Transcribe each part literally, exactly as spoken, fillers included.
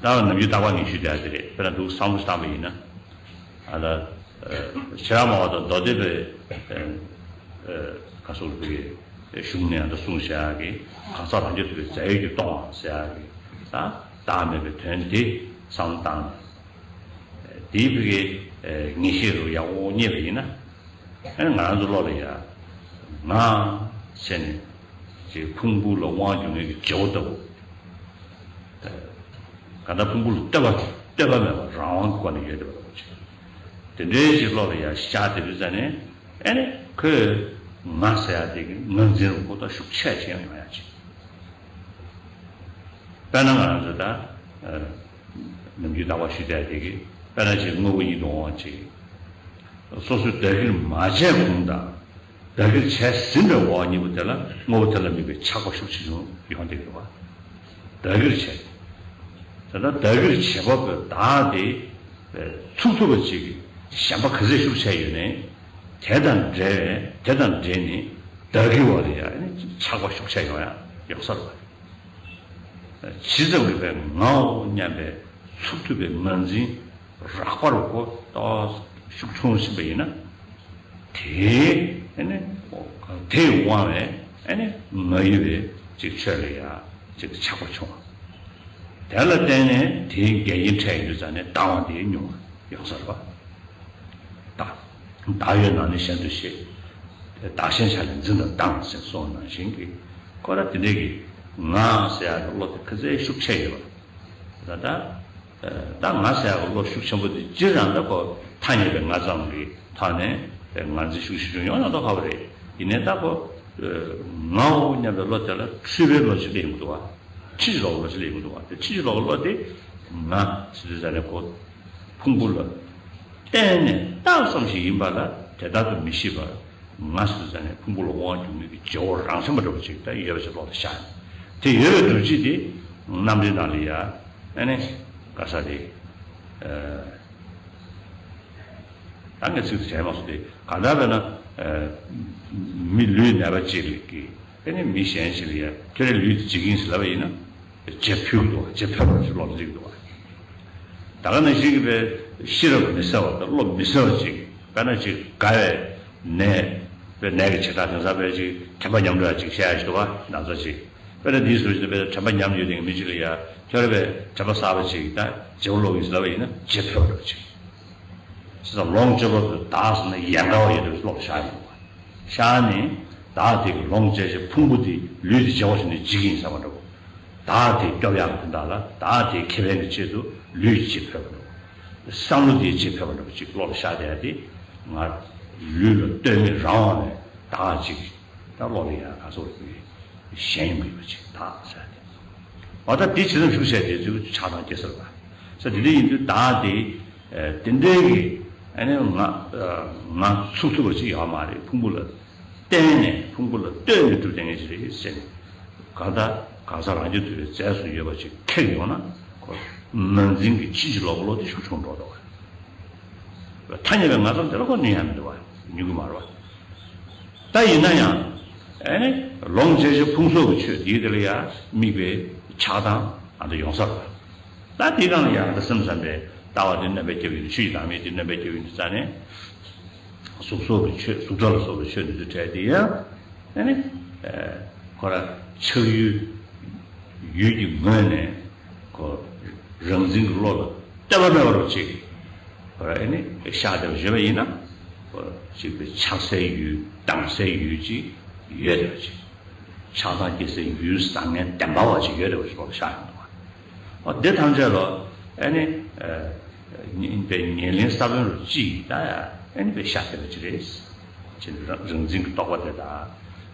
ད་ནམ་རྒྱུན་རྟག་པར་ངས་ཞུ་བསྡད་ཡ་དེ་རེད། དཔེར་ན་འདུག་བསམ་བློ་བཏང་པ་ཡིན་ན། ཨ་ད། ཨ་ཕྱི་རབས་མ་བ་དང་མདོ་སྡེ་པའི་ཨ་ཨ་ག་སོགས་པའི་གཞུང་ནས་ཨ་ད་གསུངས་བཞག་གི། གང་ཟག་རང་རྒྱུད་དུ་བའི་རྫས་ཡོད་ཀྱིས་སྟོང་བ་ཟེར་ཡ་གི། ད་བདག་མེད་པའི་དོན་དེ་བསམ་བློ་བཏང་ནས། དེའི་བུ་གའི་ངེས་ཤེས་རུ་ཡག་པོ་རྙེད་པ་ཡིན་ན། ཨ་ནི་ང་རང་ཚོ་བློ་ལ་ཡ། ང་ཟེར་ནས་ཅིག་ཕུང་པོ་ལ་དབང་སྒྱུར་མཁན་གྱི་བྱེད་པོ་ལྟ་བུ། གང་ལྟར་ཕུང་པོ་ལ་ལྟོས་པ་ལྟོས་པ་མེད་པར་རང་དབང་གི་སྒོ་ནས་ཡོད་བསྡད་པ་ལྟ་བུ་ཅིག། དེ་འདྲའི་ཅིག་བློ་ལ་ཡ་ཤར་བསྡད་དུས་ཙ་ནས། ཨ་ནི་ཁོས་ང་ཟེར་ཡ་དེ་གི་ངར་འཛིན་རུ་ཁོ་ད་ཤུགས་ཆེ་ཆེ་ཡང་ཡོང་ཡ་ཅིག། དཔེར་ན་ང་རང་ཚོ་ད། ཨ། ནམ་རྒྱུན་རྟག་པར་ཞུ་བསྡད་དེ་གི། དཔེར་ན་ཅིག་དངོས་པོ་ཡིད་དུ་འོང་བ་ཅིག། སོ་སོས་བདག་གིར་མ་བྱས་གོང་དང་། བདག་གིར་བྱས་ཟིན་པའི་འོག་གཉིས་པོ་དེ་ལ་དངོས་པོ་དེ་ལ་དམིགས་པའི་ཆགས་པ་ཤུགས་ཆེ་ཆུང་ཡོང་བསྡད་ཀྱི་འདུག་བ། བདག་གིར་བྱས། ད་ལྟ་བདག་གིར་བྱས་པ་པོའི་བདག་དེ་ཚུགས་ཐུབ་པ་ཅིག་གི་ཞེན་པ་ག་ཚད་ཤུགས་ཆེ་ཡོད་ནའི། དེ་དང་འབྲེལ་བའི་དེ་དང་འབྲེལ་ནས་བདག་གི་འོག་ལ་ཡ་ནི་ཆགས་པ་ཤུགས་ཆེ་ཡོང་ཡ་ཡོང་ས་རེད་བ། ཇི་ཙམ་གྱིས་པའི་ངའོ་སྙམ་པའི་ཚུགས་ཐུབ་པའི་ངར་འཛིན་རགས་པ་རུ་ཁོ་ཏོག་ཤུགས་ཆུང་ཕྱིན་པ་ཡིན་ན། དེའི་ཨ་ནི་དེས་དབང་བའི་ཨ་ནི་ང་ཡི་བའི་ཅིག་ཆོས་ལ་ཡ་ཅིག་ཆགས་པ་བྱུང་བ། དེ་ལ་བརྟེན་ནས་དེའི་འགལ་རྐྱེན་འཕྲད་ཡོང་དུས་ཙ་ནས་སྡང་བ་དེ་ཉུང་བ་ཡོང་ས་རེད་བ། བདག་བདག་ཡོད་ན་ནི་གཞན་དུ་ཤེས། དེ་བདག་གཞན་ཆ་ལས་འཛིན་དང་སྡང་ཟེར་གསུངས་པ་ནང་བཞིན་གྱི། ཁོ་ར་དེ་འདྲའི་གི་ང་ཟེར་ཡག་གི་བློ་དེ་ག་ཚད་ཤུགས་ཆེ་ཡོད་པ། ད་ལྟ་ད་ང་ཟེར་ཡག་གི་བློ་ཤུགས་ཆེན་པོ་དེ་སྤྱིར་བཏང་ད་ཁོ་ཐ་སྙད་པའི་ང་ཙམ་གྱི་ཐོག་ནས་ངར་འཛིན་ཤུགས་ཆེ་ཆུང་ཡོང་ཡོང་ཐོག་ཁ་པོ་རེད། ཡིན་ནའི་ད་ཁོ་ངའོ་སྙམ་པའི་བློ་དེ་ལ་འཁྲུལ་པའི་བློ་ཞིག་སླེབས་ཀྱི་འདུག་བ། ཕྱི་ཕྱི་ལོགས་ལོགས་ཞིག་སླེབས་ཀྱི་འདུག་བ། དེ་ཕྱི་ཕྱི་ལོགས་ལོགས་དེ་ང་ཟེར་དུས་ཙ་ནས་ཁོ་ཕུང་པོ་ལ་བརྟེན་ནས་བཏགས་ཙམ་ཞིག་ཡིན་པ་ལ་དེ་ལྟར་དུ་མི་ཤེས་པར། ང་ཟེར་ཙ་ནས་ཕུང་པོ་ལ་དབང་སྒྱུར་མཁན་གྱི་བྱེད་པོ་རང་མཚན་པ་འདྲ་པོ་ཅིག་ད་ཡོད་པ་ཞིག་ལོག་ལ་ཤར་ནས། དེ་ཡོད་པའི་སྒྲུབ་བྱེད་དེ་རྣམ་འགྲེལ་ནང་ལ་ཡ། ཨ་ནི་ག་ས་དེ། ཨ། ད་ངས་ཚིག་དེ་དྲན་མ་སོང་སྟེ། གང་ལྟར་བས་ན། ཨ། མི་ལུས་ནད་པ་གཅིག་ལ་གི། ཨ་ནི་མི་གཞན་ཞིག་ལ་ཡ་ཁྱོད་རའི་ལུས་དེ་འཇིག་གིན་ཟེར་ལབ་པ་ཡིན་ན། རྗེ་ཕུལ་གྱི་འདུག་བ། རྗེ་ཕུལ་བ་ཞིག་ལོག་ལ་འཇིག་འདུག་བ། ད་ག་ནང་བཞིན་གྱི་པའི་ཤེས་རབ་མི་གསལ་བ་དང་བློ་མི་གསལ་བ་ཅིག། དཔེར་ན་ཅིག་རྒ་བའི་ནད། པའི་ནད་ཀྱི་བྱེ་བྲག་དེང་སང་པའི་ཅིག་དྲན་པ་ཉམས་འགྲོ་ཡ་ཅིག་བཤད་ཡ་ཞིག་འདུག་བ། ན་ཚ་ཅིག། དཔེར་ན་འདིའི་ཟུར་ཞིག་ཏུ་དཔེར་ན་དྲན་པ་ཉམས་ཡོད་དེ་མི་ཅིག་ལ་ཡ་ཁྱོད་ར་པའི་དྲན་པ་གསར་པ་ཅིག་ད་བརྗེ་པོ་ལོག་ཡིན་ཟེར་ལབ་པ་ཡིན་ན་རྗེ་ཕུལ་བ་འདྲ་བ་ཅིག། བྱས་ཙང་ལོངས་སྤྱོད་པ་པོ་བདག་ཟེར་ན་ཡན་ག་བ་ཡོད་དུས་ལོག་ཤར་ཡོང་བ། ཤར་ནས་བདག་དེ་གི་ལོངས་སྤྱད་བྱེད་ཕུང་པོ་དེ་ལུས་དེ་བྱེད་པོ་ཞིག་ནས་འཇིག་གིན་ཟེར་བ་འདྲ་བོ། བདག་དེ་སྐྱོབ་ཡག་གི་དོན་དག་ལ་བདག་དེ་ཁེ་ཕན་གྱི་ཆེད་དུ་ལུས་ཀྱི་རྗེ་ཕུལ་བ་འདྲ་བོ། བསམ་བློ་དེའི་རྗེ་ཕུལ་བ་འདྲ་བོ་ཅིག་བློ་ལ་ཤར་བསྡད་ཡ་དེ། ང་ལུས་ལ་ལྟོས་མེད་རང་དབང་ནས་བདག་ཅིག་ད་བློ་ལ་ཡ་ག་སོགས་ཀྱི་ཞེན་ཡོང་གི་ཡོད་པ་ཅིག་བདག་ཟེར་ཏེ། འོ་ད་དེ་ཇི་ཙམ་ཤུགས་ཆེ་དེ་ཚོའི་ཆགས་སྡང་སྐྱེ་ས་རེད་པ། ས་དེ་འདྲ་ཡིན་དུས་བདག་དེ། ཨ། དེ་འདྲའི་གི་ཨ་ནི་ང་ཨ་ང་ཚུགས་ཐུབ་པ་ཅིག་ཡོད་མ་རེད། ཕུང་པོ་ལ་བརྟེན་ནས་ཕུང་པོ་ལ་ལྟོས་ནས་གྲུབ་བསྡད་མཁན་ཅིག་རེད་ཟེར་ནས། གང་ལྟར་གང་ཟག་རང་རྒྱུད་དུ་བའི་རྫས་སུ་ཡོད་པ་ཅིག་ཁེགས་ཡོང་ན། ཁོ་ངར་འཛིན་གྱི་ཕྱི་ཕྱི་ལོགས་ལོགས་དེ་ཤུགས་ཆུང་འགྲོ་འདུག་བ། ཐ་སྙད་པའི་ང་ཙམ་དེ་ལ་ཁོ་ནུས་ཡ་མི་འདུག་བ། ནུས་ཀྱི་མ་རེད་བ། ད་ཡིན་ན་ཡང་། ཨ་ནི་ལོངས་སྤྱོད་བྱེད་ཕུང་སོགས་ཀྱི་ཆོས་འདིའི་དེ་ལ་ཡང་དམིགས་པའི་ཆགས་སྡང་ཨ་འདི་ཡོང་ས་རེད། ད་དེའི་སྒང་ལ་ཡང་ད་སེམས་ཙམ་པའི་ལྟ་བ་དེ་རྣམ་པར་རྒྱལ་བའི་ཆོས་ཀྱི་བདག་མེད་དེ་རྣམ་པར་རྒྱལ་བའི་རྩ་ནས། གཟུགས་སོགས་ཀྱི་ཆོས། གཟུགས་སྒྲ་ལ་སོགས་པའི་ཆོས་འདི་ཚོ་བྲལ་ཏེ་ཡང་། ཨ་ནི། ཨ། ཁོ་ར་ཆགས་ཡུལ། ཡུལ་གྱི་ངོས་ནས་ཁོ་རང་འཛིན་གྱི་བློ་ལ་ལྟོས་པ་མེད་པ་རུ་ཅིག་ཁོ་ར་ཨ་ནི་ཤར་བསྡད་པ་བརྗོད་པ་ཡིན་ན། ཁོ་ཅིག་པའི་ཆགས་སའི་ཡུལ་སྡང་སའི་ཡུལ་ཅིག་ཡོད་བསྡད་པ་ཅིག། ཆགས་སྡང་སྐྱེ་སའི་ཡུལ་བཟང་ངན་བདེན་པ་བ་ཅིག་ཡོད་བསྡད་པ་ཅིག་ལོག་ཤར་ཡོང་འདུག་བ། འོ་དེ་ཐམས་ཅད་ལ་ཨ་ནི། ཨ། ཉེ་པའི་ཉེར་ལེན་ས་བོན་རུ་ཅིག་ད་ཨ་ནི་པའི་ཤར་བསྡད་པ་ཅིག་རེད། ཅེས་རང་རང་འཛིན་གྱི་རྟོག་པ་དེ་དང་།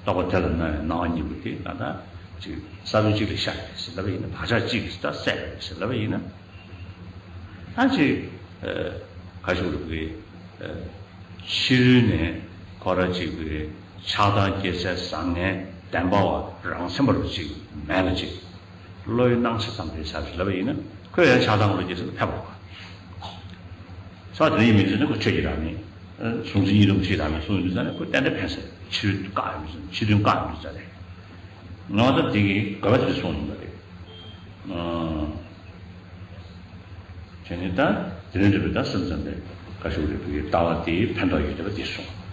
རྟོག་པ་དེ་ལ་སྣང་བའི་སྣང་བ་གཉིས་པོ་དེ་ད་ལྟ་ཅིག་ས་བོན་གཅིག་ལ་ཤར་བསྡད་ཟེར་ལབ་པ་ཡིན་ན། བག་ཆགས་གཅིག་གིས་ད་སད་པ་རེད་ཟེར་ལབ་པ་ཡིན་ན། ད་ཅིག་ཨ། ག་ཞུ་རུ་གི། ཨ། ཕྱི་རོལ་ནས་ཁོ་ར་ཅིག་གི་ཆགས་སྡང་སྐྱེ་སའི་བཟང་ངན་བདེན་པ་བ་རང་མཚན་པ་རུ་ཅིག་མེད་པ་ཅིག། བློའི་སྣང་ཆ་ཙམ་དེ་ཟབ་ཞིག་ལབ་པ་ཡིན་ན། ཁོས་ཡང་ཆགས་སྡང་བློ་སྐྱེ་ས་ལ་ཕེབས་པ། ས་དེ་ཡིན་མིན་ཟེར་ན་ཁོ་ཆོས་ཀྱི་བདག་མེད། གཟུང་འཛིན་གཉིས་སྟོང་གི་ཆོས་ཀྱི་བདག་མེད་གསུངས་ཡོང་དུས་ཙ་ནས་ཁོ་ཏན་ཏན་ཕན་ས་རེད། ཕྱི་རོལ་བཀག་ཡོང་དུས་ཙ་ནས། ཕྱི་དོན་བཀག་ཡོང་དུས་ཙ་ནས། ང་ད་དེ་གི་དགོས་པ་དེ་གསུངས་ཡིན་པ་རེད། ཨ། བྱས་ནས་ད་དེ་རིང་འདྲ་བའི་ད་སེམས་ཙམ་པའི་བཀའ་ཤོག་རེ་བོད་ཡིག་ལྟ་བ་དེ་ཕན་ཐོགས་ཡོད་བསྡད་པ་དེ་སོང་།